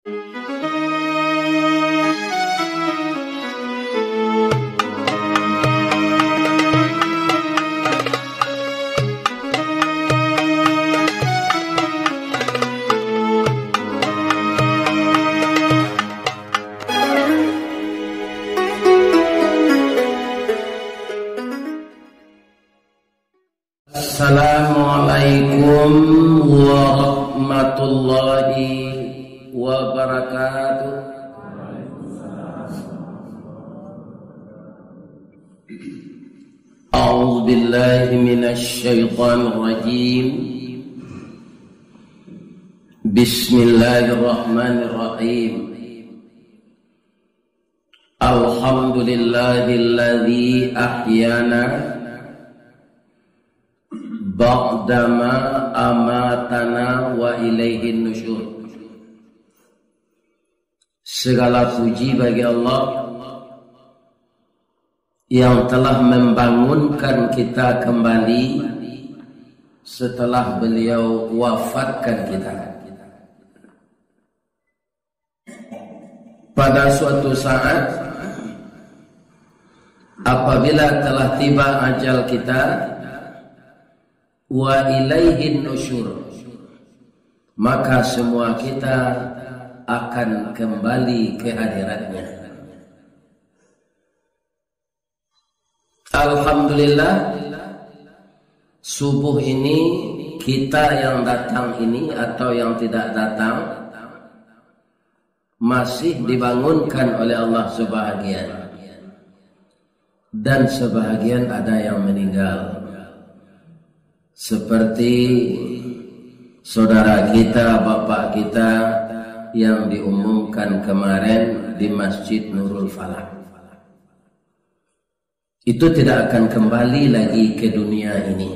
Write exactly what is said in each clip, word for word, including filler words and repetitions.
Assalamualaikum warahmatullahi wabarakatuh. A'udzu billahi minasy syaithanir rajim. Bismillahirrahmanirrahim. Alhamdulillahilladzi ahyana ba'dama amatana wa ilaihin nusyur. Segala puji bagi Allah yang telah membangunkan kita kembali setelah Beliau wafatkan kita. Pada suatu saat, apabila telah tiba ajal kita, wa ilaihin nusyur, maka semua kita akan kembali ke hadirat-Nya. Alhamdulillah, subuh ini kita yang datang ini atau yang tidak datang masih dibangunkan oleh Allah sebahagian, dan sebahagian ada yang meninggal. Seperti saudara kita, bapak kita yang diumumkan kemarin di Masjid Nurul Falah. Itu tidak akan kembali lagi ke dunia ini.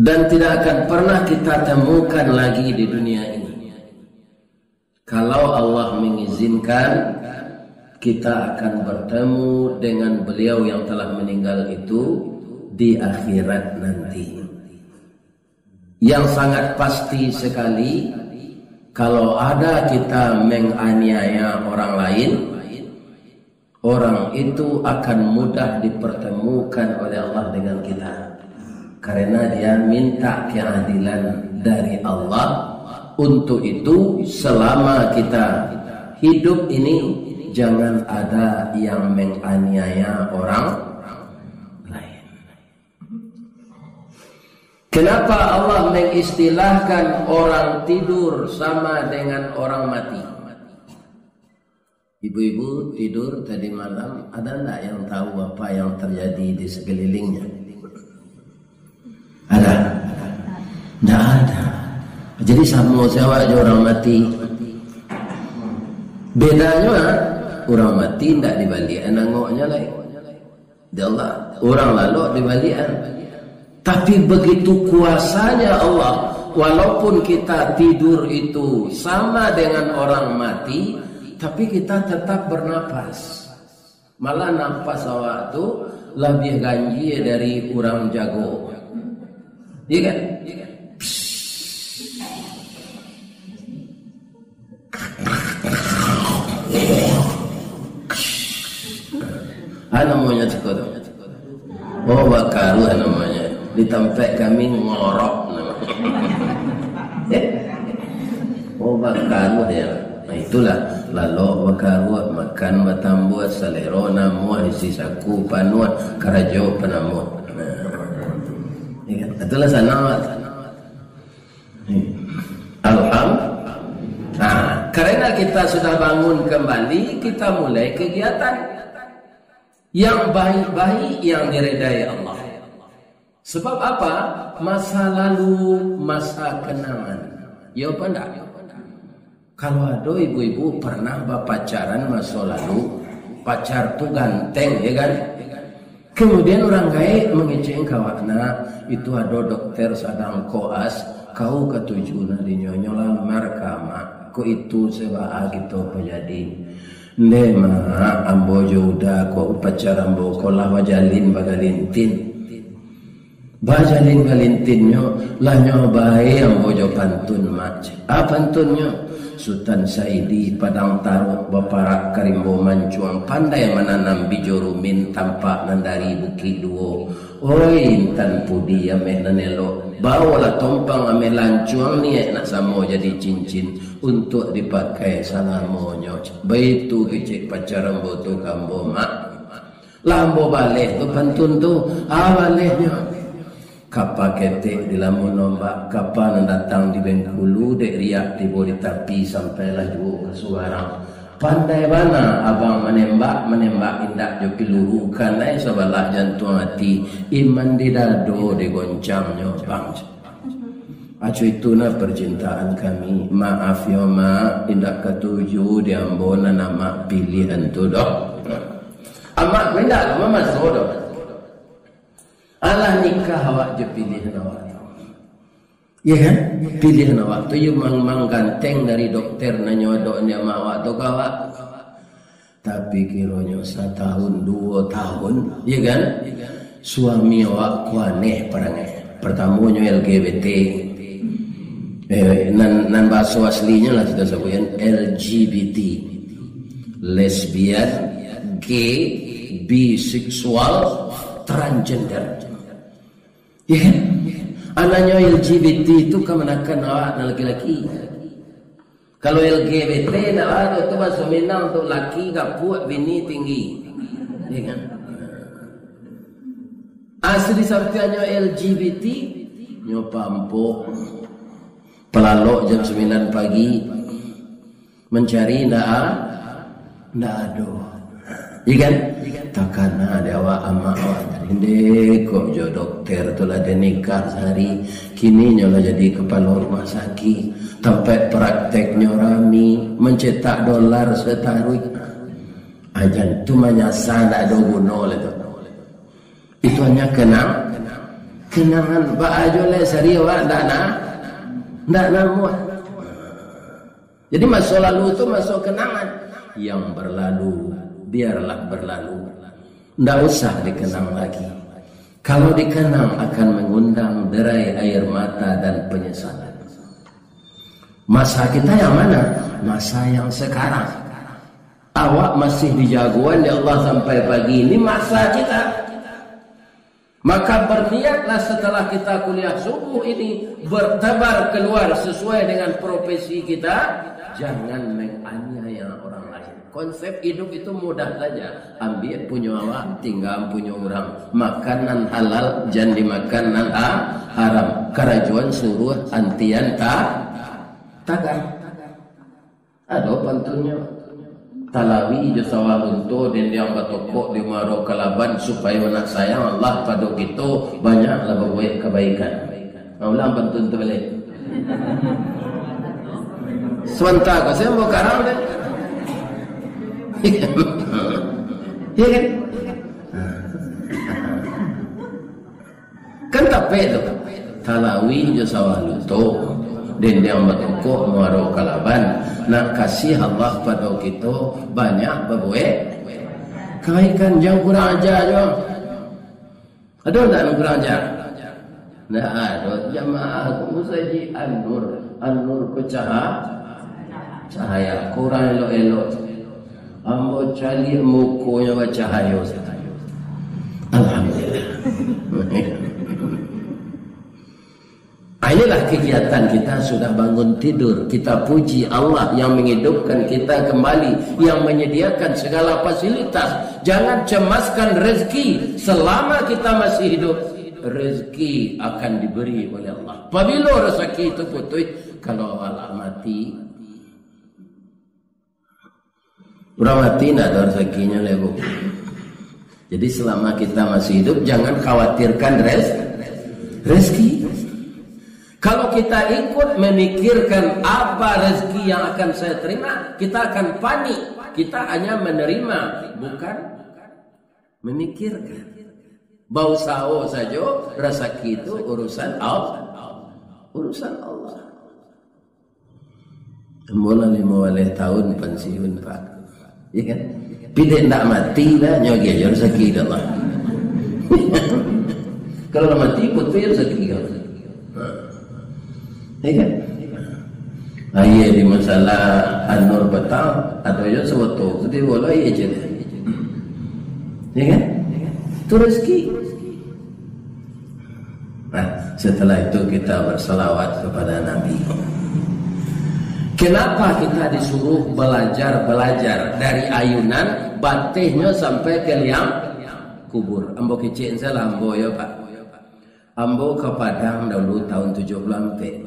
Dan tidak akan pernah kita temukan lagi di dunia ini. Kalau Allah mengizinkan, kita akan bertemu dengan beliau yang telah meninggal itu di akhirat nanti. Yang sangat pasti sekali, kalau ada kita menganiaya orang lain, orang itu akan mudah dipertemukan oleh Allah dengan kita. Karena dia minta keadilan dari Allah. Untuk itu, selama kita hidup ini, jangan ada yang menganiaya orang lain. Kenapa Allah mengistilahkan orang tidur sama dengan orang mati? Ibu-ibu tidur tadi malam, ada ndak yang tahu apa yang terjadi di sekelilingnya? Ada? Ndak ada. Jadi, samo se awak jo urang mati. Bedanyo, ah, urang mati ndak dibaliak nangoknyo lai. Ya Allah, urang lalok dibaliakan. Tapi begitu kuasanya Allah, walaupun kita tidur itu sama dengan orang mati, tapi kita tetap bernapas. Malah napas awak tu labiah ganjia dari urang jago. Iya kan? Ah, namonyo cako tu. Oh, bakaruah namonyo. Di tampek kami ngorok namonyo. Oh, bakaruah ya. Nah, itulah, lalok bakaruah, makan batambuah, salero namuah, isi saku panuah, karajo panamuah. Nah. Ya kan? Itulah sanang lah. Alham-, nah, karena kita sudah bangun kembali, kita mulai kegiatan. Yang baik-baik yang diredai Allah. Sebab apa? Masa lalu, masa kenangan. Ya apa ndak? Kalau ado ibu-ibu pernah bapacaran maso lalu, pacar tu ganteng, ya kan? Kemudian urang gaek mangecek ka awak, "Nak, itu ado dokter sadang koas, kau katuju nak dinyo, nyo lamar ka, Mak. Kok itu se baa kito pajadi?" "Ndeh, Mak, ambo jo Uda ko, pacar ambo ko lah bajalin bagalintin." Bajalin galintannyo, lah nyo bae ambo jo pantun, Mak. A pantunnyo, Sutan Saidi Padang Taruk baparak ka rimbo mancuang, pandai mananam bijo rumin tampak nan dari Bukik Duo. Oi, intan pudi ameh nan elok, baolah tompang ameh lancuang, niaik nak samo jadi cincin, untuak dipakai salamonyo. Baitu kecek pacar ambo tu ka ambo, Mak. Lah ambo baleh tu pantun tu, ah, balehnyo. Kapa ketek dilamun ombak, kapa nan datang di Bengkulu, dek riak tibo di tapi, sampailah juo ka Subarang. Pandai bana abang manembak, manembak indak jo piluru, kanai sabalah jantuang ati, iman di dado digoncangnyo, bang. Aco itu nah percintaan kami. Maaf yo, Mak, indak katuju di ambo nan Amak pilihan tu doh. Amak ko indak lah mamaso doh. Alah nikah awak jo pilihan awak tu. Iya kan? Pilihan awak tu yo mang-, mang ganteng dari dokter nan nyo adok di amak awak tu ka awak. Tapi kironyo satahun, duo tahun, iya kan? Suami awak ko aneh parangai. Pertamonyo L G B T. Eh, nan, nan bahaso aslinyo lah kita sabuikan L G B T. Lesbian, gay, biseksual, transgender. Ya kan? Anaknyo L G B T itu kamanakan awak nan laki-laki. Kalau L G B T ndak ado tu, bahaso Minang tu laki gapuak, bini tinggi. Ya kan? Asli sabtianyo L G B T, nyo pampok. Pelalok jam sembilan pagi. Mancari ndak a-, ndak ado. Iya kan? Takana di awak amak awak tadi, ndeh kok jo dokter tu lah den nikah sahari, kini nyo lah jadi kepala rumah sakit, tampek prakteknyo rami, mencetak dolar sataruih. Ajan tu manyasa, ndak ado guno lah tu. Itu hanya kenang, kenangan. Baa jo lai sari awak ndak na-, ndak namuah. Jadi, maso lalu tu maso kenangan. Yang berlalu, biarlah berlalu. Ndak usah dikenang lagi. Kalau dikenang, akan mengundang derai air mata dan penyesalan. Masa kita yang mana? Masa yang sekarang. Awak masih dijagoan dek Allah sampai pagi ini, masa kita. Maka berniatlah setelah kita kuliah subuh ini bertebar keluar sesuai dengan profesi kita, jangan menganiaya orang lain. Konsep hidup itu mudah saja. Ambiak punyo awak, tinggaan punyo urang. Makan nan halal, jan dimakan nan ha-, haram. Karajoan suruah antian ta-, tagan. Ado pantunnyo. Talawi jo sawah unto, dendiang batokok di Muaro Kalaban, supayo nak sayang Allah pado kito, banyaklah babuek kabaikan. Nah, ulang pantun tu baliak. Sabanta ko, saya mau karang deh. Iya kan? Kan tapek tu. Talawi jo sawah unto, dendiang batokok Muaro Kalaban. Nak kasih Allah pado kito, banyak babuek kabaikan, jan kurang aja juo. Ado ndak nan kurang aja? Ndak ado. Jamaah ko musajik An-Nur, An-Nur ko caha-, cahaya. Kurang elok-elok. Ambo caliak mukonyo bacahayo sajo. Alhamdulillah. Ah, inilah kegiatan kita sudah bangun tidur. Kita puji Allah yang menghidupkan kita kembali, yang menyediakan segala fasilitas. Jangan cemaskan rezeki selama kita masih hidup. Rezeki akan diberi oleh Allah. Pabilo rezeki itu putus, kalau awak lah mati, urang mati ndak ado rezekinyo lai, Bu. Jadi, selama kita masih hidup, jangan khawatirkan rez-, rezeki. Kalau kita ikut memikirkan apa rezeki yang akan saya terima, kita akan panik. Kita hanya menerima, bukan memikirkan. Bausaho sajo, rasaki tu urusan Al-, urusan Allah. Ambo lah limo baleh tahun pensiun, Pak. Ya kan? Pidek ndak mati lah, nyo agiah jo rasaki dek Allah. Kalau lah mati, putuih jo saki kan. Ya kan? Aia di masalah Anur Batang, ado jo saboto, tu dia bola aia je. Ya kan? Itu rezeki. Nah, setelah itu kita bersalawat kepada Nabi. Kenapa kita disuruh belajar-belajar dari ayunan, batihnyo sampai ke liang kubur? Ambo kecek salah ambo yo, Pak. Ambo ka Padang dahulu tahun tujuh puluh ampek.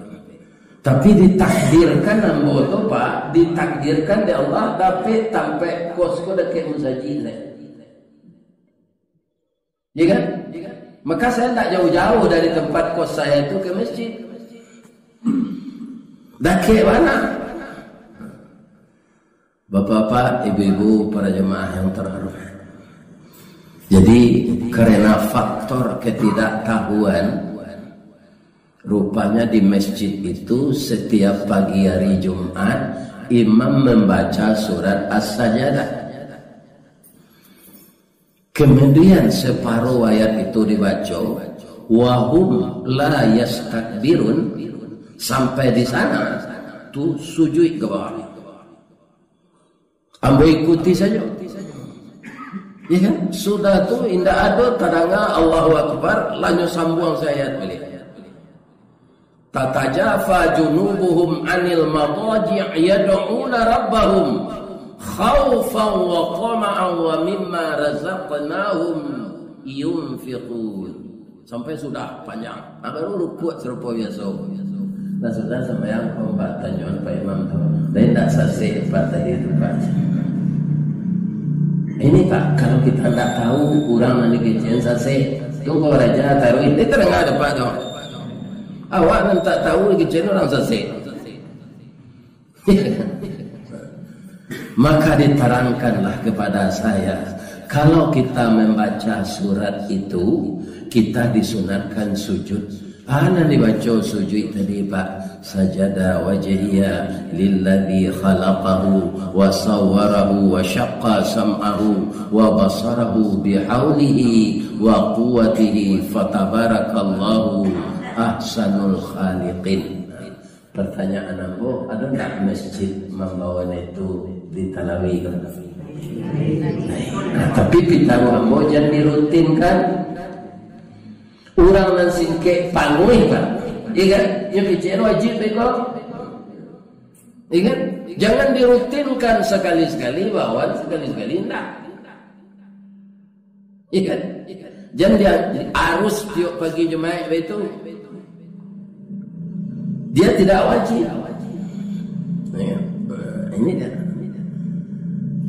Tapi ditakdirkan ambo tu, Pak, ditakdirkan dek Allah dapek tampek kos ko dakek masajik. Ya kan? Maka saya tak jauh-jauh dari tempat kos saya itu ke masjid. Dakek bana. Bapak-bapak, ibu-ibu, para jemaah yang terhormat. Jadi, karena faktor ketidaktahuan, rupanya di masjid itu setiap pagi hari Jumat, imam membaca surat As-Sajadah. Kemudian separuh ayat itu dibaco, "Wahum la yastakbirun," sampai di sana, tu sujuik ka bawah. Ambo ikuti sajo. Ya kan? Sudah tu, indak ado tadanga Allahu Akbar, lanyo sambuang se ayat baliak. "Tatajafa junubuhum anil madaji' yad'una rabbahum khaufan wa tama'an wa mimma razaqnahum yunfiqun." Sampai sudah panjang. Nah, baru rukuk sarupo biaso. Nah, sudah sambayang ko, Pak, tanyoan Pak Imam tu. Tapi ndak sasek, Pak, tadi tu, Pak. Ini, Pak, kalau kita ndak tahu urang nan dikecekan sasek, tu ko raja taruih. Dia tadanga dek Pak tu. Awak nan tak tahu dikecekan urang sasek. Maka diterangkanlah kepada saya, kalau kita membaca surat itu, kita disunatkan sujud. Ah, nan dibaco sujud tadi, Pak, "Sajada wajhiya lilladzi khalaqahu wa sawwarahu wa syaqqa sam'ahu wa basarahu bihaulihi wa quwwatihi fatabarakallahu ahsanul khaliqin." Pertanyaan ambo, ado ndak masjid mambawan itu di Talawi ko? Nah, tapi pitaruah ambo jan dirutinkan. Urang nan singkek panguih, Pak. Iya kan? Nyo kecek wajib beko. Iya kan? Jangan dirutinkan sekali-sekali, bawan sekali-sekali, ndak. Iya kan? Jan dia harus tiok pagi Jumaik baitu. Dia tidak wajib. Ya. Ini dia.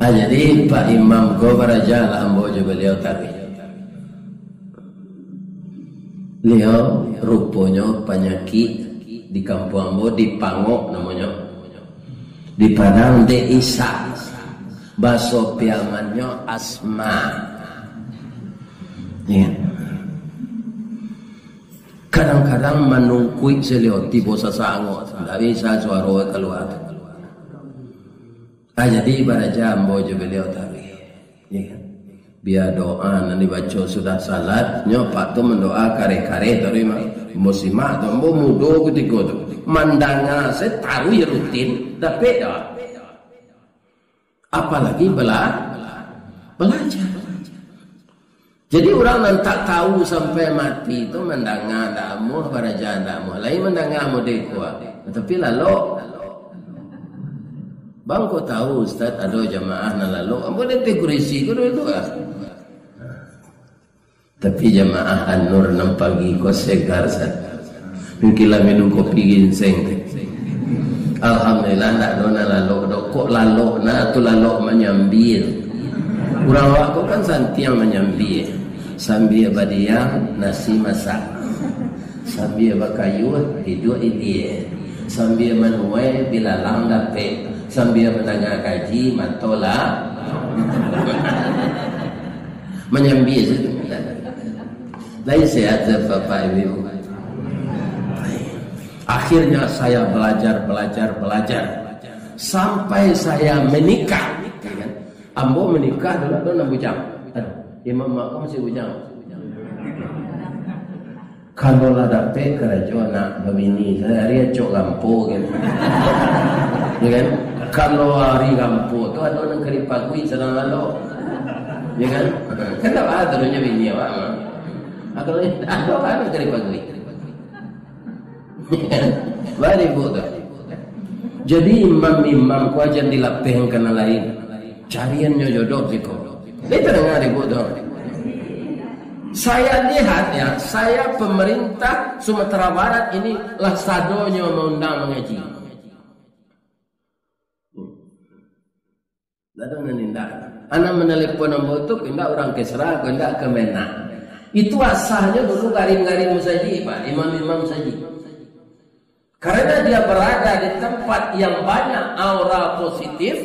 Ah, jadi Pak Imam ko baraja lah ambo jo baliau taruih. Baliau ruponyo panyakik di kampuang ambo di Pangok namonyo. Di Padang dek Isa. Baso Piamannyo asma. Ya. Kadang-kadang manungkuik silio tibo sasak angok. Ndak bisa suaro kalua. Ah, jadi baraja ambo jo baliau taruih. Ya kan? Bia doa nan dibaco sudah salat, nyo Pak tu mandoa kareh-kareh taruih mah. Ambo simak tu, ambo mudo kutiko tu. Mandanga se taruih rutin, dapek doa. Apalagi bela-, balajar. Jadi urang nan tak tahu sampai mati tu mandanga ndak amuah, baraja ndak amuah. Lain mandanga model ko. Tapi lalok. Bang, kok tahu, Ustaz, ado jamaah nan lalok? Ambo di ateh kurisi ko dulu tu ah. Tapi jamaah An-Nur nan pagi ko segar, Ustaz. Mungkin lah minum kopi ginseng tu. Alhamdulillah, ndak ado nan lalok doh. Kok lalok na tu, lalok manyambia. Urang awak ko kan santiang manyambia. Sambia badiam, nasi masak. Sambia bakayuah, iduik ilia. Sambia manuai, bilalang dapek. Sambia mandanga kaji, mato lah. Manyambia situ. Lain sehat, Bapak Ibu. Akhirnya saya belajar, belajar, belajar. Sampai saya menikah. Ya kan? Ambo menikah dulu tu nan bujang. Aduh, Imam Mak ko masih bujang. Kalau lah dapek karajo nak babini, sahari acok gampo kan. Ya kan? Kalau hari gampo tu ado nan ka dipagui sadang lalok. Ya kan? Kan tak apa turunnya bini awak mah. Ah, kalau ado, ado nan ka dipagui. Bari bu tu. Jadi imam-imam ko aja dilapehkan nan lain. Cariannyo jodoh siko. Dia terdengar ibu tu. Saya lihat ya, saya pemerintah Sumatera Barat ini lah sadonyo maundang mangaji. Lalu nan indak. Anak menelepon ambo tu, indak urang Kesra, indak Kemenag. Itu asalnyo dulu ngarim-ngarim saji, Pak, imam-imam saji. Karena dia berada di tempat yang banyak aura positif,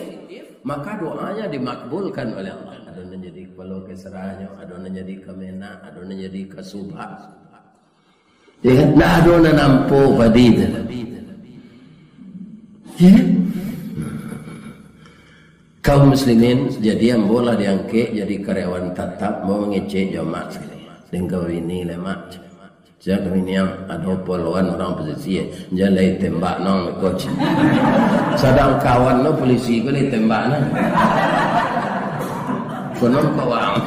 maka doanya dimakbulkan oleh Allah. Ado nan jadi kepala Kesranyo, ado nan jadi Kemenag, ado nan jadi Kasubag. Ya kan? Ndak ado nan nampak padi tu. Ya kan? Kaum muslimin, jadi ambo lah diangkek jadi karyawan tatap, ambo mangecek jo mak sakali. Dengka bini lai, Mak. Siap kami niang, ado poloan urang posisi, eh. Jan lai tembak nang, coach. Sadang kawan no polisi ko lai tembak nang. Konon ko urang.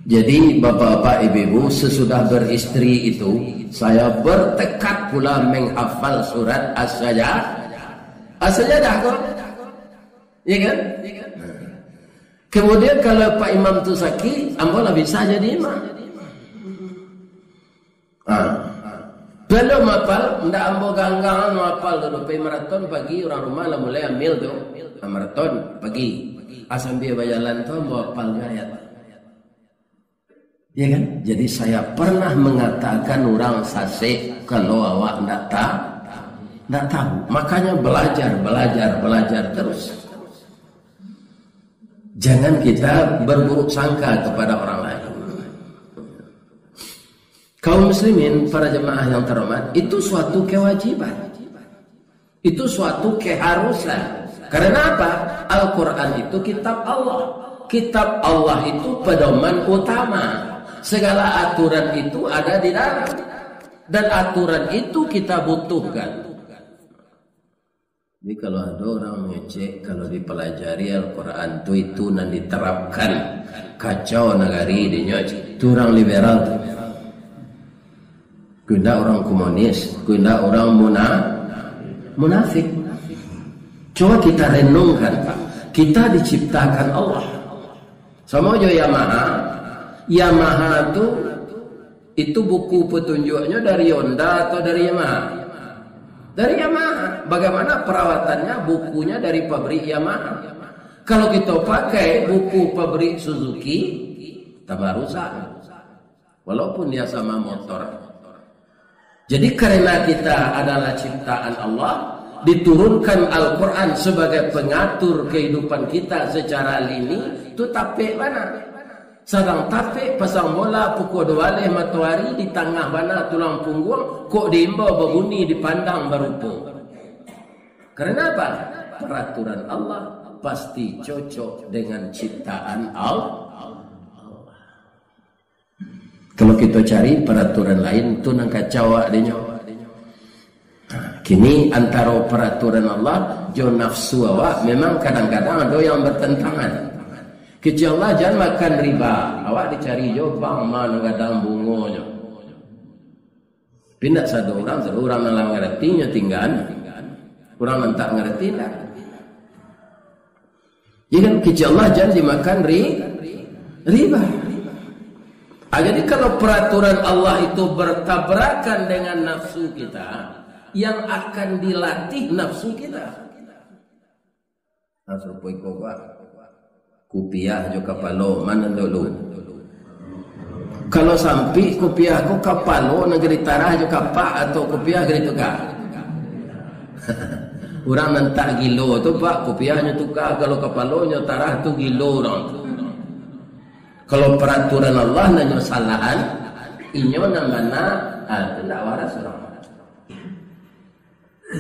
Jadi, bapak-bapak, ibu-ibu, sesudah beristri itu, saya bertekad pula menghafal surat As-Sajadah. As-Sajadah ko? Ya kan? Kemudian kalau Pak Imam tu sakit, ambo lah bisa jadi imam. Ah. Kalau mapal, ndak ambo ganggang mapal tu, pai maraton pagi, urang rumah lah mulai amil tu. Ah, maraton pagi. Ah, sambil bajalan tu ambo apal jo ayat. Ya kan? Jadi saya pernah mengatakan urang sasek, kalau awak ndak ta-, ndak tahu. Makanya belajar, belajar, belajar terus. Jangan kita berburuk sangka kepada orang lain. Kaum muslimin, para jemaah yang terhormat, itu suatu kewajiban. Itu suatu keharusan. Karena apa? Al-Quran itu kitab Allah. Kitab Allah itu pedoman utama. Segala aturan itu ada di dalam. Dan aturan itu kita butuhkan. Jadi, kalau ado urang mangecek, kalau dipalajari Al-Quran tu, itu nan diterapkan, kacau nagari dinyo, tu urang liberal tu. Ko indak urang komunis, ko indak urang muna-, munafik. Coba kita renungkan, Pak. Kita diciptakan Allah. Samo jo Yamaha. Yamaha tu, itu buku petunjuknyo dari Honda atau dari Yamaha? Dari Yamaha. Bagaimana perawatannya? Bukunya dari pabrik Yamaha. Kalau kita pakai buku pabrik Suzuki, tambah rusak. Walaupun dia sama motor. Jadi, karena kita adalah ciptaan Allah, diturunkan Al-Quran sebagai pengatur kehidupan kita secara lini, tu tapek bana. Sadang tapek pasang bola pukul dua baleh matoari di tangah bana tulang pungguang, kok diimbau babunyi, dipandang barupo. Karena apa? Peraturan Allah pasti cocok dengan ciptaan Allah. Kalau kita cari peraturan lain, tu nan kacau awak dinyo. Nah, kini antaro peraturan Allah jo nafsu awak, memang kadang-kadang ado yang bertentangan. Kecek Allah, jan makan riba. Awak dicari jo bank ma nan gadang bungonyo. Tapi ndak sado urang, sado urang nan lah mangarati nyo tinggaan. Urang nan tak mangarati ndak. Ya kan, kecek Allah jan dimakan ri-, riba. Ah, jadi kalau peraturan Allah itu bertabrakan dengan nafsu kita, yang akan dilatih nafsu kita. Nah, sarupo iko, Pak. Kupiah jo kapalo, ma nan dulu? Kalau sampik kupiah ko, kapalo nan ka ditarah jo kapak, atau kupiah ka dituka? Urang nan tak gilo tu, Pak, kupiahnyo tuka, kalau kapalonyo tarah tu gilo urang tu. Kalau peraturan Allah nan nyo salahan, inyo nan bana, ah, tu ndak waras urang.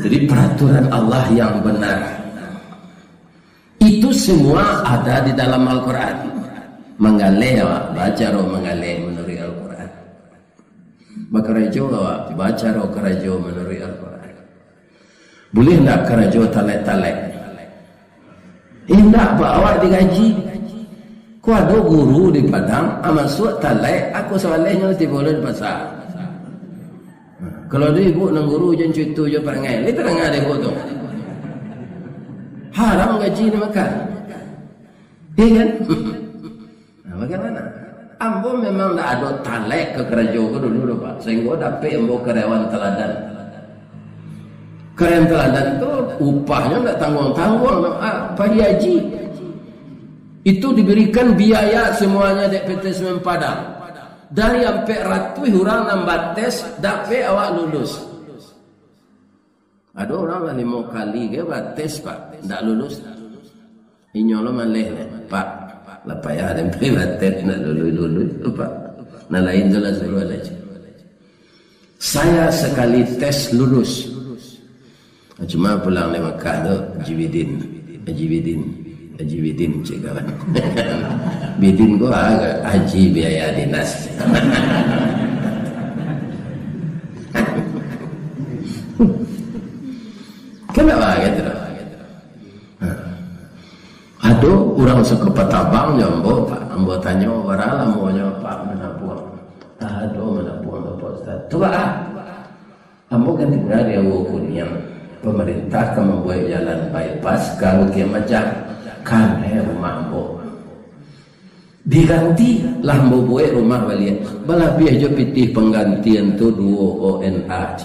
Jadi, peraturan Allah yang benar. Itu semua ada di dalam Al-Quran. Manggaleh awak, bacaro manggaleh manuruik Al-Quran. Bakarajo awak, bacaro karajo manuruik Al-Quran. Buliah ndak karajo talek-talek? Indak, Pak, awak digaji. Ko ado guru di Padang, a masuak talek, a ko sabaleh nyo tibo lo di pasa. Kalau di ibu nan guru jan cuitu jo parangai, lai tarang dek ibu tu. Haram gaji nan makan. Iya kan? Nah, bagaimana? Ambo memang ndak ado talek ka karajo ko dulu doh, Pak. Sahinggo dapek ambo karyawan teladan. Karyawan teladan tu upahnyo ndak tangguang-tangguang doh, ah, Pak Haji. Itu diberikan biaya semuanya dek P T Semen Padang. Dari ampek ratuih urang nan bates, dapek awak lulus. Ado urang lah limo kali ge bates, Pak, ndak lulus. Inyo lo maleh, Pak. Lah payah den pai bates, ndak lulus-lulus, Pak. Nan lain tu lah suruah lah. Saya sekali tes lulus. Cuma pulang dari Makkah tu, Haji Bidin, Haji Bidin, Haji Bidin, cek kawan. Bidin ko agak Haji biaya dinas. Kenapa gitu? Ado urang sakapatabang jo ambo, Pak. Ambo tanyo, "Bara lamonyo, Pak, manabuang?" "Ado manabuang, Bapak Ustaz." "Coba, ah." Ambo kan tingga di Aua Kuniang. Pemerintah ka mambuek jalan bypass ka Bukik Majang. Kanai rumah ambo. Diganti lah ambo buek rumah baliak. Balabiah jo pitih panggantian tu duo O N A.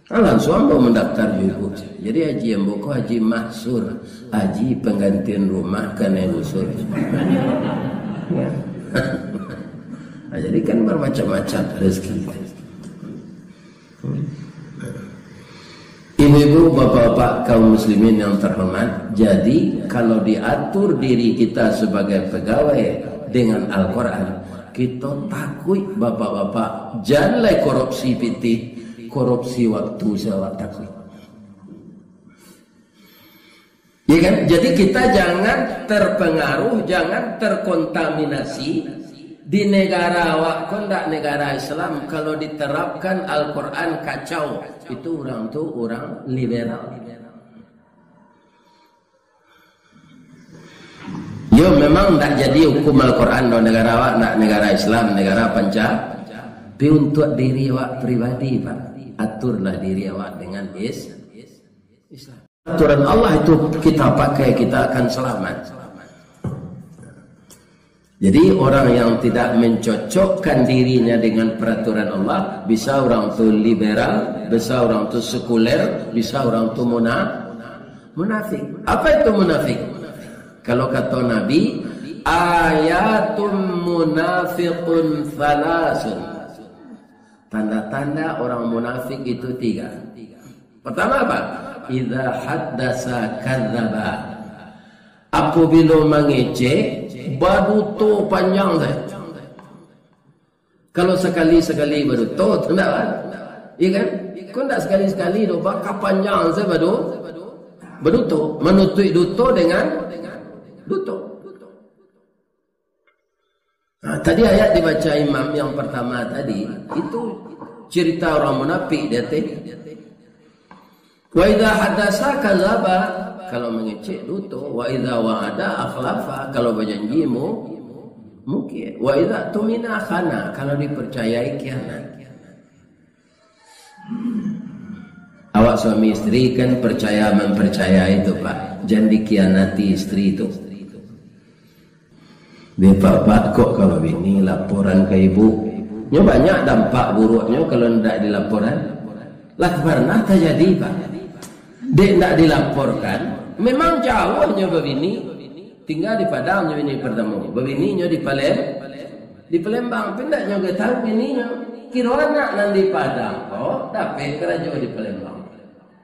Ah, langsuang ambo mandaftar juo. Jadi haji ambo ko Haji Mahsur. Haji panggantian rumah kanai busur. Ya. Nah, jadi kan bermacam-macam rezeki. Ibu-ibu, bapak-bapak, kaum muslimin yang terhormat, jadi kalau diatur diri kita sebagai pegawai dengan Al-Quran, kita takuik, bapak-bapak, jan lai korupsi pitih, korupsi waktu, awak takuik. Ya kan? Jadi kita jangan terpengaruh, jangan terkontaminasi. Di negara awak ko ndak negara Islam, kalau diterapkan Al-Quran kacau, itu urang tu urang liberal. Yo, memang ndak jadi hukum Al-Quran doh, negara awak ndak negara Islam, negara panca. Tapi untuk diri awak pribadi, Pak, aturlah diri awak dengan is-, Islam. Aturan Allah itu kita pakai, kita akan selamat. Jadi, orang yang tidak mencocokkan dirinya dengan peraturan Allah, bisa orang tu liberal, bisa orang tu sekuler, bisa orang tu muna-, munafik. Apa itu munafik? Kalau kata Nabi, "Ayatum munafiqun salasun." Tanda-tanda orang munafik itu tiga. Pertama apa? Idza haddasa kadzdzaba. Apabilo mangecek, baduto panjang sajo. Kalau sakali-sakali baduto, tu ndak kan? Iya kan? Kok ndak sakali-sakali doh, bakapanjang sajo badu-, baduto. Manutuik duto dengan duto. Nah, tadi ayat dibaca imam yang pertama tadi, itu cerita orang munafik di ateh. "Wa idza haddasa kadzdzaba," kalau mangecek duto, "wa idza wa'ada akhlafa," kalau bajanji mu-, mungkir, "wa idza tumina khana," kalau dipercayai khianat. Awak suami isteri kan percaya mempercayai tu, Pak. Jan dikhianati isteri tu. Di bapak kok kalau bini laporan ka ibu. Nyo banyak dampak buruknyo kalau ndak dilaporan. Lah pernah terjadi, Pak. Dek ndak dilaporkan, memang jauh nyo babini. Tingga di Padang nyo bini pertamo. Babini nyo di Palem-, di Palembang. Tapi ndak nyo tahu bininyo. Kiro anak nan di Padang ko dapek karajo di Palembang.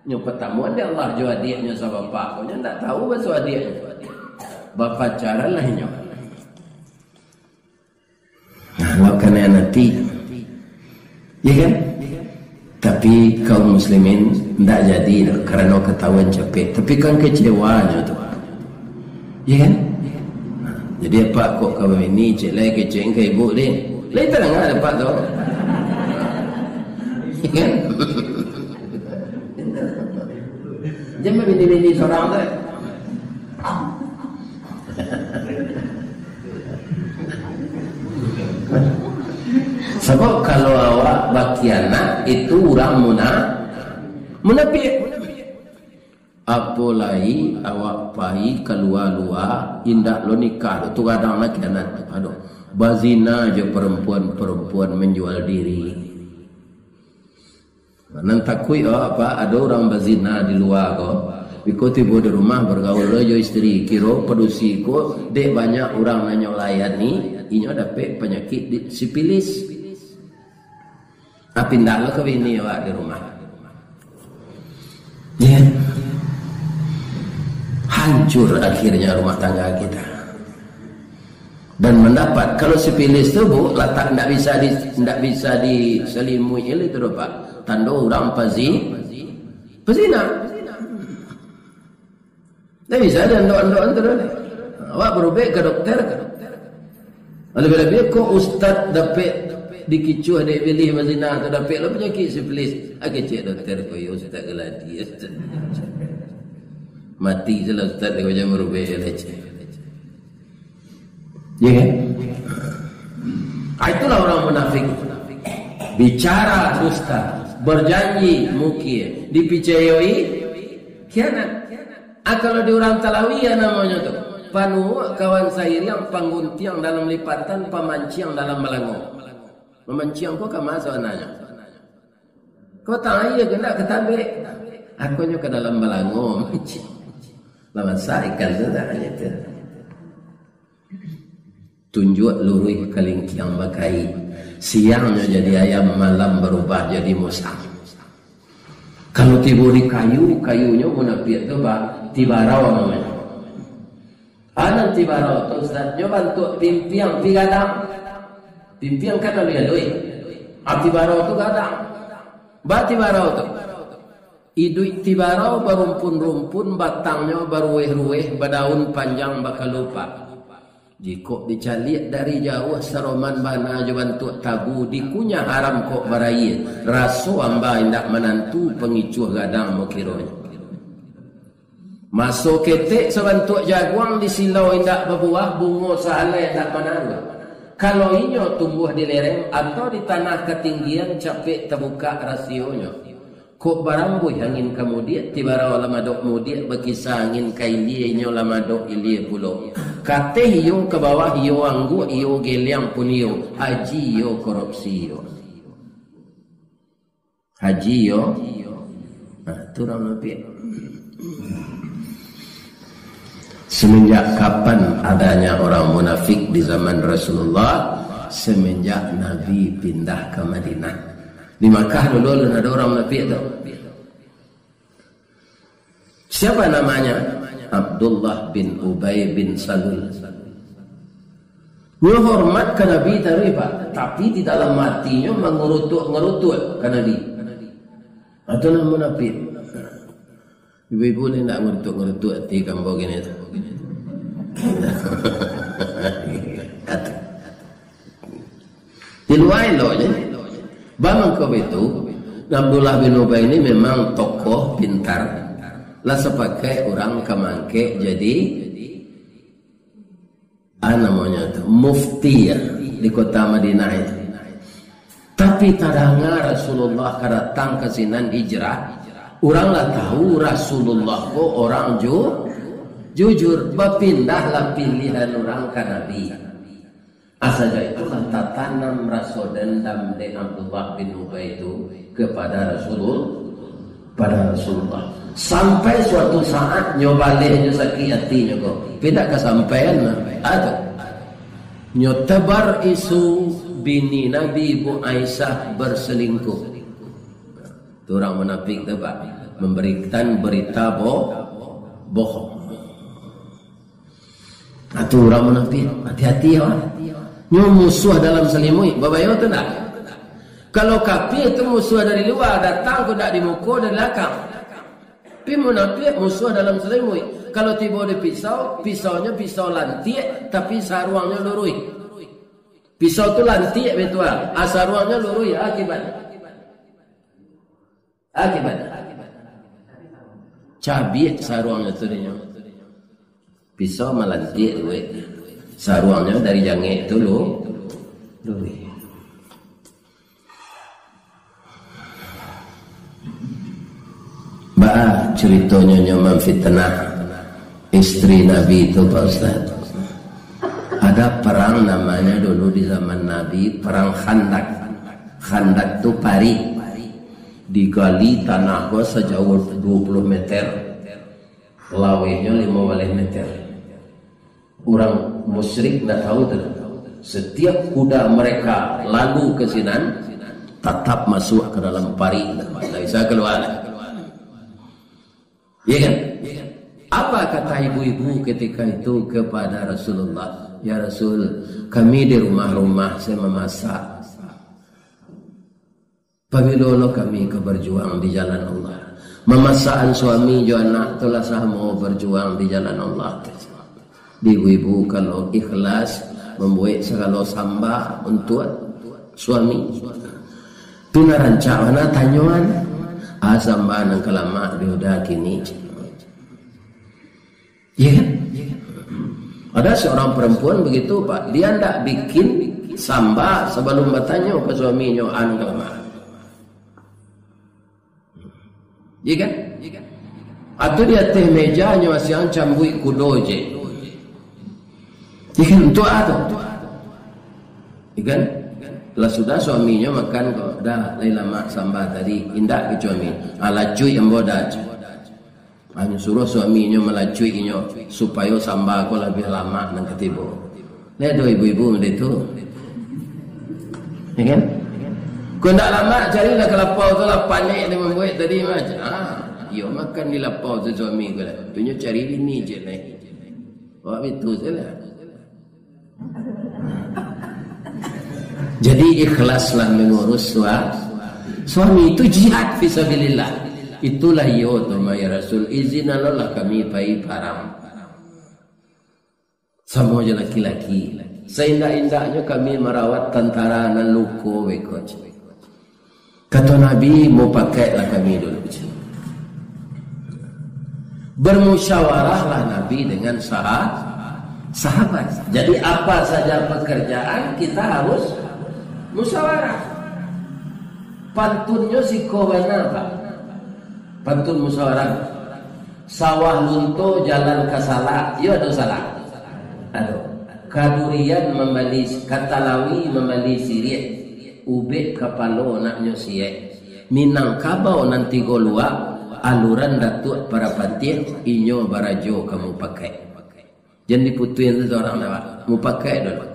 Nyo patamuan dek Allah jo adiaknyo sabapak ko, nyo ndak tahu baso adiaknyo. Bapacaran lah inyo. Nah, kalau kanai nanti, ya kan? Tapi kaum muslimin ndak jadi doh, karano ketahuan capek. Tapi kan kecewanyo tu. Ya kan? Jadi, apak kok ka bini, cek lai kecek ka ibu deh. Lai tadanga dek apak tu. Ya kan? Jan babini-bini surang tu. Sabab kalau awak bakhianat, itu urang muna-, munafik. Apo lai awak pai kalua-lua, indak lo nikah tu, tu gadang lah khianat tu. Aduh, bazina jo perempuan-perempuan, manjual diri. Nan takuik awak, Pak, ado urang bazina di lua ko. Biko tibo di rumah, bagaul lo jo isteri. Kiro padusi ko, dek banyak urang nan nyo layani, inyo dapek panyakik di, sipilis. Ah, pindahlah ka bini awak di rumah. Ya. Hancur akhirnya rumah tangga kita. Dan mendapat, kalau sipilis tu, Bu, latak ndak bisa di, ndak bisa disalimuik itu, Pak. Tando urang pazi-, pazina. Ndak bisa diandok-andok tu doh. Awak barubek ka dokter. Labiah-labiah kok ustaz dapek dikicuah dek bilih bazina tu, dapek lah panyakik sipilis. Ah, kecek dokter ko, "Yo, ustaz galadi." Mati salah ustaz, dek macam barubek je lah, cek. Ya kan? Ah, itulah orang munafik. Bicara dusta, berjanji mukir, dipicayoi khianat. Ah, kalau di urang Talawi ya namonyo tu, panuak kawan sairiang, pangguntiang dalam lipatan, pamanciang dalam balango. Mamanciang ko ka ma sabananyo? Kok tang aia ko ndak ka tabek? Akonyo ka dalam balango mamanciang. Lah masak ikan tu dah, gitu. Tunjuak luruih kalingkiang bakai. Siangnyo jadi ayam, malam barubah jadi musang. Kalau tibo di kayu, kayunyo munafik tu ba-, tibarau namonyo. Anan tibarau tu, Ustaz, nyo bantuak pimpiang, pi gadang. Pimpiang kan aluih-aluih. Ah, tibarau tu gadang. Ba tibarau tu. Iduik tibarau barumpun-rumpun, batangnyo baruweh-ruweh, badaun panjang bakalupak. Jikok dicaliak dari jauah, saroman bana jo bantuak tabu, dikunyah haram kok baraia, raso amba indak manantu, pangicuah gadang mokironyo. Maso ketek sabantuak jaguang, di silau indak babuah, bungo sahalai indak manaruah. Kalau inyo tumbuah di lereng atau di tanah katinggian, capek tabukak rasionyo. Kok barambuih angin ka mudiak, tibarau lah madok mudiak, bakisa angin ka ilia, inyo lah madok ilia pulo. Kateh iyo, ka bawah iyo, angguak iyo, geliang pun iyo, haji iyo, korupsi iyo. Haji iyo. Nah, tu urang munafik. Semenjak kapan adanya orang munafik di zaman Rasulullah? Semenjak Nabi pindah ka Madinah. Di Makkah dulu alun ado urang munafik tu. Siapa namanya? Abdullah bin Ubay bin Salul. Nyo hormat ka Nabi taruih, Pak, tapi di dalam atinyo mangurutuak-ngurutuak ka Nabi. Atau nan munafik. Ibu-ibu ni ndak ngurutuak-ngurutuak ati kambo kini tu. Di lua elok je. Ba mangko baitu, Abdullah bin Ubay ni memang tokoh pintar. Lah sapakaik urang ka maangkek jadi, ah, namonyo tu, mufti ya, di kota Madinah itu. Tapi tadanga Rasulullah ka datang ka sinan hijrah, urang lah tahu Rasulullah ko orang ju-, jujur, bapindahlah pilihan urang ka Nabi. Asa dari itu lah tatanam raso dendam dek Abdullah bin Ubay tu kepada Rasulul-, pada Rasulullah. Sampai suatu saat nyo baleh nyo sakik atinyo ko, pindah kasampaian lah. Ado. Nyo tebar isu bini Nabi Ibu Aisyah berselingkuh. Tu urang munafik tu, Pak, memberikan berita bo-, bohong. Nah, tu urang munafik, hati-hati awak. Nyo musuah dalam salimuik, babayo tu ndak? Kalau kafir tu musuah dari lua, datang ko ndak di muko, dari balakang. Tapi munafik musuh dalam salimuik. Kalau tibo di pisau, pisaunyo pisau lantiak, tapi saruangnyo luruih. Pisau tu lantiak, betul ah. Ah, saruangnyo luruih, akibat. Akibat. Cabiak saruangnyo tu dinyo. Pisau malantiak luruih. Saruangnyo dari jangek tu lu-, luruih. Baa caritonyo nyo mamfitnah istri Nabi tu, Pak Ustaz? Ada perang namanya dulu di zaman Nabi, Perang Khandak. Khandak tu parik. Digali tanah ko sajauah dua puluh meter, lawehnyo lima baleh meter. Urang musyrik ndak tahu tu. Setiap kuda mereka lalu ke sinan, tatap masuk ke dalam parik, ndak bisa keluar. Ya kan? Apa kata ibu-ibu ketika itu kepada Rasulullah? "Ya Rasul, kami di rumah-rumah saya memasak. Pabilo lo kami ka barjuang di jalan Allah? Mamasakan suami jo anak tu lah samo barjuang di jalan Allah." Di ibu-ibu kalau ikhlas mambuek sagalo samba untuak suami. Tu nan rancak bana tanyoan. Ah, samba nan ka lamak di uda kini. Ya kan? Ada seorang perempuan begitu, Pak. Dia ndak bikin samba sebelum batanyo ke suaminyo, "An ka lamak?" Ya kan? Atau di ateh meja nyo asiang cambuik kudo je. Ya kan? Untuk apa tu? Ya kan? Lah sudah suaminyo makan ko, "Dah, lai lamak samba tadi, indak ke suami?" "Ah, lacuik ambo dah." Hanyo suruah suaminyo malacuik inyo, supayo samba ko labiah lamak nan ka tibo. Lai ado ibu-ibu model tu. Ya kan? Ko ndak lamak, carilah ka lapau tu lah, panek dia mambuek tadi mah. Ah, iyo makan di lapau tu suami ko lah. Tu nyo cari bini je lah. Awak itu je lah. Jadi, ikhlaslah mengurus sua-, suami. Itu jihad fisabilillah. Itulah iyo tu, ya Rasul, izin alolah kami pai parang. Samo jo laki-laki. Saindak-indaknyo kami marawat tantara nan luko beko. Kato Nabi, "Mupakaiklah kami dulu." Bermusyawarahlah Nabi dengan saha-, sahabat. Jadi, apa saja pekerjaan, kita harus musyawarah. Pantunnyo siko bana, Pak. Pantun musyawarah. Sawah lunto jalan ka Salak. Iyo, ado Salak? Ado. Ka Durian mambali, ka Talawi mambali siriah. Ubek kapalo naknyo siek. Minangkabau nan tigo luak, aluran Datuak Parapatiah, inyo barajo ka mupakaik. Jan diputuihan tu surang dah, Pak. Mupakaik dulu.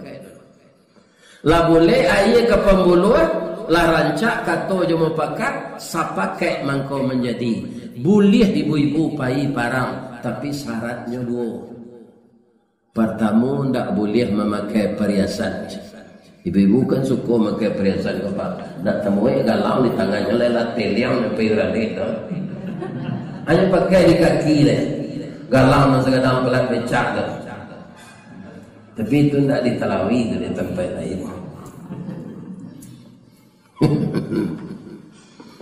Lah bulek aia ka pambuluah, lah rancak kato jo mupakat, sapakaik mangko manjadi. Buliah ibu-ibu pai parang, tapi syaratnyo duo. Partamo, ndak buliah mamakai pariasan. Ibu-ibu kan suko makai pariasan ko, Pak. Ndak tamuek galang di tangannyo, lai lah teliang sampai urang tu. Hanyo pakai di kaki deh. Galang nan sagadang palan becak tu. Tapi itu ndak di Talawi tu, di tampek lain.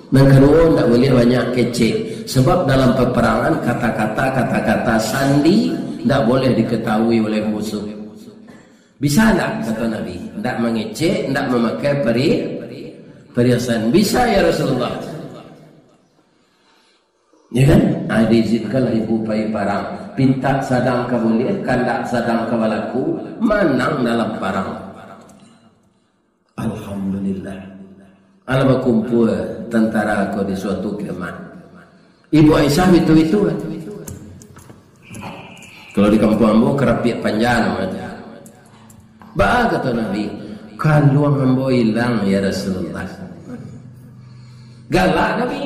Nan kaduo, ndak buliah banyak kecek. Sabab dalam peperangan, kata-kata, kata-kata sandi ndak boleh diketahui oleh musuh. Bisa ndak, kato Nabi, ndak mangecek, ndak mamakai peri-, pariasan? Bisa, ya Rasulullah. Ya kan? Ah, diizinkanlah ibu pai parang. Pintak sadang ka buliah, kandak sadang ka balaku, manang dalam parang. Alhamdulillah. Alah bakumpul tantara ko di suatu kemah. Ibu Aisyah itu-itu kan. Kalau di kampuang ambo, karapiak panjang namanya. Baa kato Nabi, "Kaluang ambo ilang, ya Rasulullah." Galak Nabi.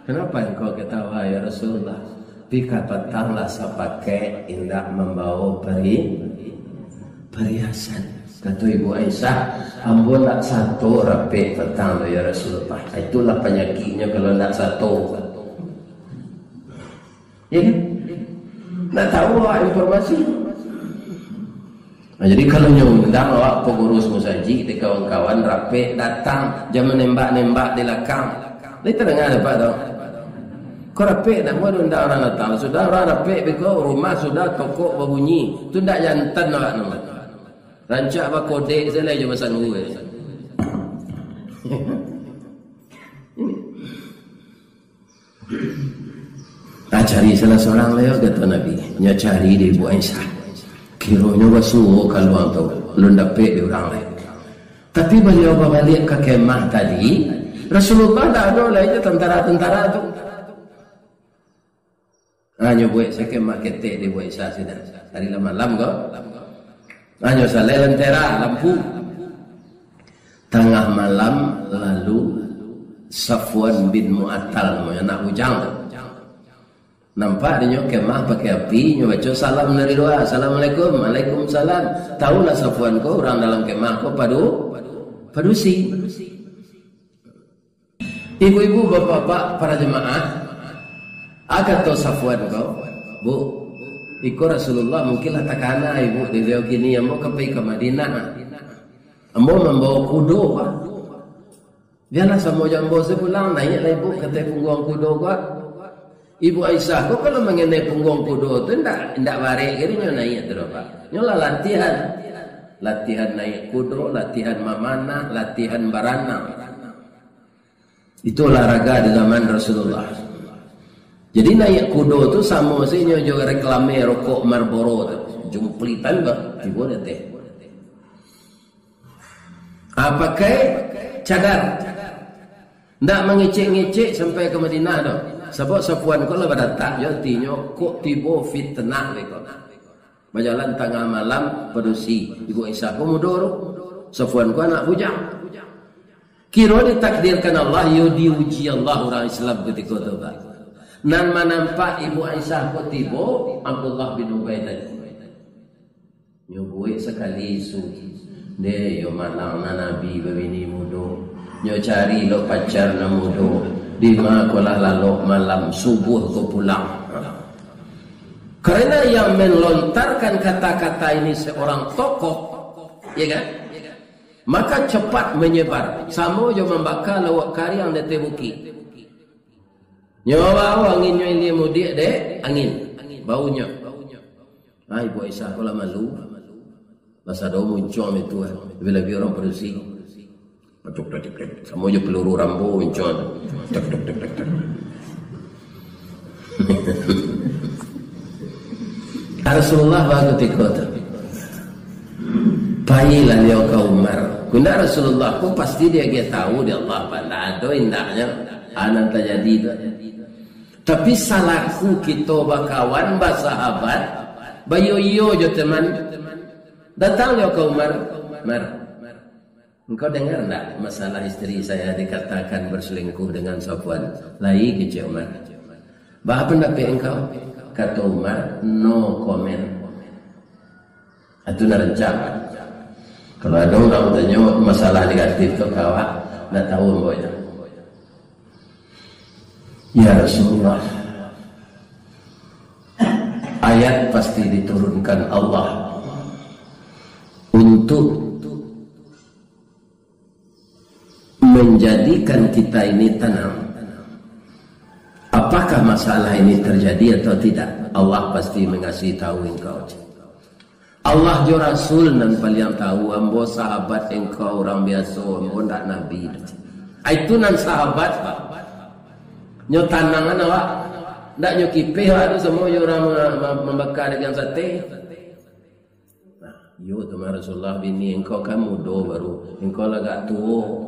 "Kenapa engkau ketawa, ya Rasulullah?" "Pi kapatang lah sapakaik indak mambawa peri-, pariasan." Kato Ibu Aisyah, "Ambo ndak sato rapek patang tu, ya Rasulullah. Itulah panyakiknyo kalau ndak sato." Ndak tahu awak informasi. Nah, jadi kalau nyo undang awak pengurus musajik, dek kawan-kawan rapek, datang, jan manembak-nembak di lakang. Lai tadanga dek Apak tu? Ko rapek, ndak mau diundang urang datang. Sudah urang rapek, beko rumah sudah tokok babunyi. Tu ndak jantan awak namo. Rancak bakodek se lai jo basanggu. Ah, cari salah surang lai, kato Nabi. Nyo cari di Ibu Aisyah. Kironyo basuo kalua tu, alun dapek di urang lai. Tapi baliau babaliak ka kemah tadi, Rasulullah ndak ado lai jo tantara-tantara tu. Ah, nyo buek se kemah ketek di Ibu Aisyah sinan. Hari lah malam ko. Ah, nyo salai lentera, lampu. Tangah malam, lalu Safwan bin Mu'attal, namonyo anak bujang tu. Nampak dinyo kemah pakai api, nyo baco salam dari lua, "Assalamualaikum." "Waalaikumsalam." Tahulah Safwan ko, urang dalam kemah ko padu-, padusi. Ibu-ibu, bapak-bapak, para jemaah, ah, kato Safwan ko, "Bu, iko Rasulullah mungkin lah takana, Ibu, dek baliau kini, ambo ka pai ka Madinah. Ambo mambawa kudo, Pak." "Bialah, samo jo ambo se pulang, naiaklah Ibu ka ateh pungguang kudo ko." Ibu Aisyah ko kalau mangenai pungguang kudo tu, indak, indak barek kali nyo naiak tu doh, Pak. Nyo lah latihan. Latihan naiak kudo, latihan mamanah, latihan baranang. Itu olahraga di zaman Rasulullah. Jadi naiak kudo tu samo se nyo jo reklame rokok Marlboro tu. Jumplitan bah, tibo di ateh. Ah, pakai cadar. Ndak mangecek-ngecek sampai ka Madinah doh. Sabab Safwan ko lah badatak jo atinyo, kok tibo fitnah beko. Bajalan tangah malam, padusi. Ibu Aisyah ko mudo tu. Safwan ko anak bujang. Kiro ditakdirkan Allah, yo diuji Allah urang Islam katiko tu, Pak. Nan manampak Ibu Aisyah ko tibo, Abdullah bin Ubay tadi. Nyo buek sakali isu. Deh, yo manang nan Nabi babini mudo. Nyo cari lo pacar nan mudo. Dima ko lah lalok malam, subuah ko pulang. Karena yang melontarkan kata-kata ini seorang tokoh, ya kan? Maka cepat menyebar. Samo jo mambaka lauak kariang di ateh bukik. Nyo bau angin nyo ilia mudiak dek angin. Baunyo. Ah, Ibu Aisyah ko lah malu. Basado muncuang itu, eh. Lebih-lebih urang padusi. Tuk, tuk, tuk, tuk. Samo jo peluru Rambo muncuang tu. Tuk, tuk, tuk, tuk, tuk. Rasulullah baru tiko tu. Pailah liau ka Umar. Kunda Rasulullah ko pasti diagiah tahu di Allah, Pak. Ndak ado indaknyo, ah, nan tajadi tu. Tapi salaku kito bakawan, basahabat, bayo-iyo jo teman. Datang liau ka Umar, "Mar, engkau dengar ndak masalah istri saya dikatakan berselingkuh dengan Safwan?" "Lai," kecek Umar. "Baa pandapek engkau?" Kato Umar, "No comment." Itu nan rancak. Kalau ado urang tanyo masalah negatif tu ka awak, ndak tahu ambo nyo. Ya Rasulullah, ayat pasti diturunkan Allah untuk menjadikan kita ini tenang. Apakah masalah ini terjadi atau tidak? Allah pasti mangasiah tahu engkau. Allah jo Rasul nan paliang tahu, ambo sahabat engkau urang biaso, ambo ndak nabi. Itu nan sahabat, Pak. Nyo tanangan awak, ndak nyo kipeh awak tu samo jo urang ma-, ma-, mambaka dagang sate. Nah, iyo tu mah Rasulullah, bini engkau kan mudo baru, engkau lah agak tuo.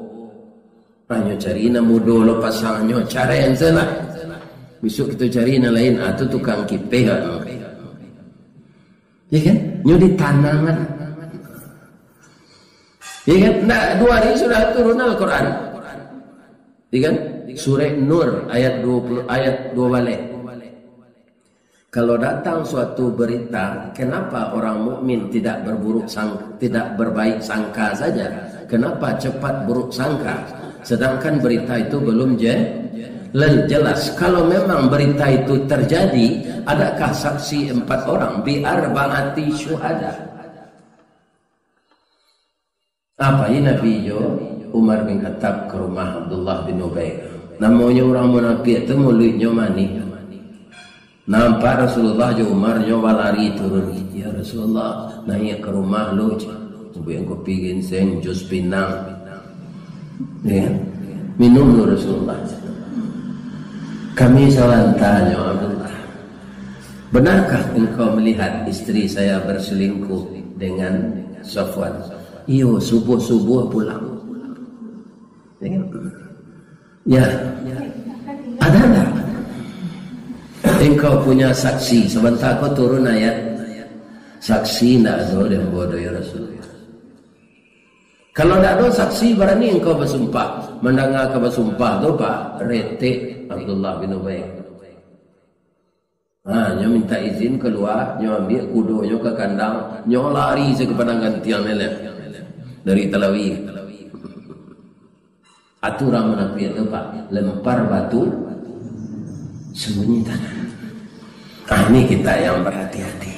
Ah, nyo cari nan mudo lo pasang, nyo carai se lah. Bisuak kito cari nan lain, ah, tu tukang kipeh, ah. Ya kan? Nyo ditanangan. Ya kan? Nah, dua hari sudah turun Al-Quran. Ya kan? Surah Nur ayat dua puluh, ayat dua baleh. Kalau datang suatu berita, kenapa orang mukmin tidak berburuk sang-, tidak berbaik sangka saja? Kenapa cepat buruk sangka? Sedangkan berita itu belum je-, Lalu jelas, kalau memang berita itu terjadi, adakah saksi empat orang? Bi arba'ati syuhada. Pai Nabi jo Umar bin Khattab ka rumah Abdullah bin Ubay. Namonyo urang munafik tu, muluiknyo manih. Nampak Rasulullah jo Umar, nyo balari turun. "Ya Rasulullah, naiak ka rumah lu, buek kopi ginseng, jus pinang. Ya, minum lu Rasulullah. Kami salanta," nyo Abdullah. "Benarkah engkau melihat istri saya berselingkuh dengan Safwan?" "Iyo, subuh-subuh pulang." Ya. "Ada ndak engkau punya saksi?" Sabanta ko turun ayat. "Saksi ndak ado dek ambo doh, ya Rasulullah." "Kalau ndak ado saksi, barani engkau basumpah?" Mandanga ka basumpah tu, Pak, retek Abdullah bin Ubay. Ha, nyo minta izin kalua, nyo ambiak kudonyo ka kandang, nyo lari se ka Padang Gantiang ni lah. Dari Talawi. Aturan munafik tu, Pak, lempar batu, sembunyi tangan. Ah, ini kita yang berhati-hati.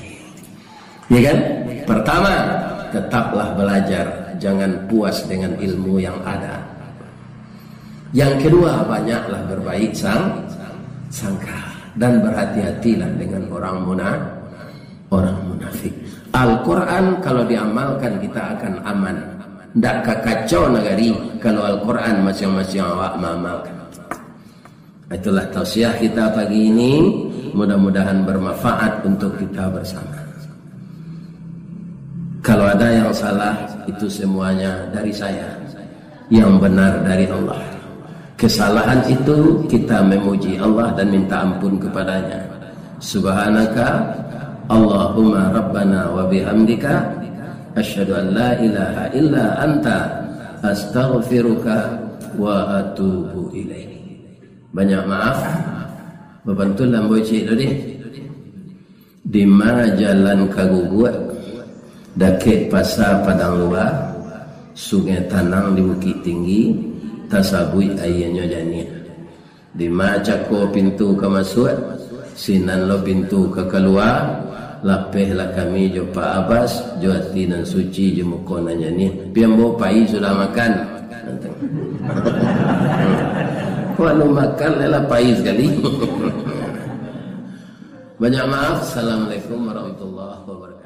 Ya kan? Pertama, tetaplah belajar, jangan puas dengan ilmu yang ada. Yang kedua, banyaklah berbaik sang-, sangka dan berhati-hatilah dengan orang muna-, orang munafik. Al-Quran kalau diamalkan, kita akan aman. Ndak ka kacau nagari kalau Al-Quran masiang-masiang awak maamalkan. Itulah tausiah kita pagi ini. Mudah-mudahan bermanfaat untuk kita bersama. Kalau ada yang salah, itu semuanya dari saya. Yang benar dari Allah. Kesalahan itu kita memuji Allah dan minta ampun kepada-Nya. Subhanaka Allahumma Rabbana wa bihamdika, asyhadu an la ilaha illa anta, astaghfiruka wa atubu ilaik. Banyak maaf. Bapantun lah ambo ciek tadi. Dima jalan ka Guguak, dakek pasa Padang Lua, sungai tanang di Bukik Tinggi, tasabuik aianyo janiah. Dima cako pintu ka masuak, sinan lo pintu ka kalua, lapehlah kami jo Pak Abas, jo ati nan suci, jo muko nan janiah. Pi ambo pai sudah makan. Kok anu makan, lah pai sakali. Banyak maaf. Assalamualaikum warahmatullahi wabarakatuh.